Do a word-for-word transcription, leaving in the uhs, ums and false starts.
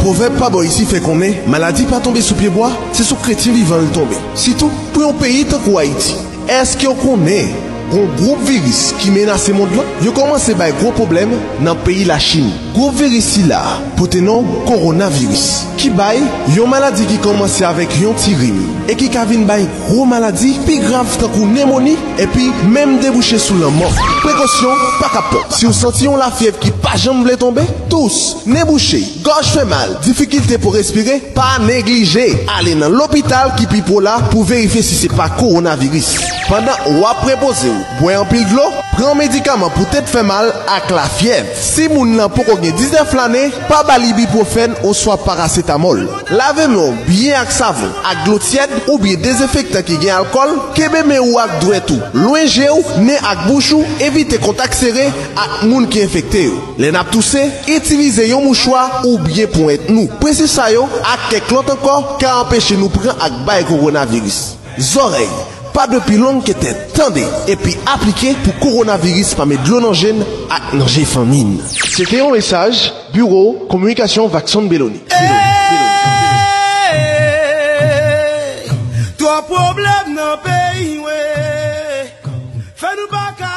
Pwovèb pa bò isi fè konnen maladi pa tonbe sou pyebwa, se sou kretyen vivan l tonbe. Sitou pou yon peyi tankou Ayiti. Èske w konnen gon gwoup viris ki menase mond lan? Yo kòmanse bay gwo pwoblèm nan peyi Lachin. Gwoup viris sila pote non kowonaviris, ki bay yon maladi ki kòmanse avèk yon ti rim e ki ka vin bay gwo maladi pi grav tankou nemoni epi menm debouche sou lanmò. Prekosyon pa ka pran. Si w santi yon lafyèv ki pa janm vle tonbe, tous, nen bouche, gòj fè mal, difikilte pou respire, pa neglije ale nan lopital ki pi pwo la pou verifye si se pa kowonaviris. Pandan w ap repoze w, bwè anpil dlo, pran medikaman pou tèt fè mal ak lafyèv. Si moun nan poko gen diznèf lane, pa ba l ibipwofèn oswa parasetamòl. Lave men w byen ak savon, ak dlo tyèd oubyen dezenfektan ki gen alkòl. Kenbe men ou ak dwèt ou lwen je w, nen ak bouch ou. Evite kontak sere ak moun ki enfekte yo. Lè n ap touse, itilize yon mouchwa oubyen ponyèt nou. Prensip sa yo ak kèk lòt ankò ka anpeche nou pran ak bay kowonaviris. Zòrèy, pa dwe pi long ke tèt. Tande epi aplike pou kowonaviris pa met dlo nan je n ak nan je fanmi n. Se te yon mesaj Biwo Kominikasyon Vakson Beloni. Twòp pwoblèm nan peyi mwen. Fè nou pa ka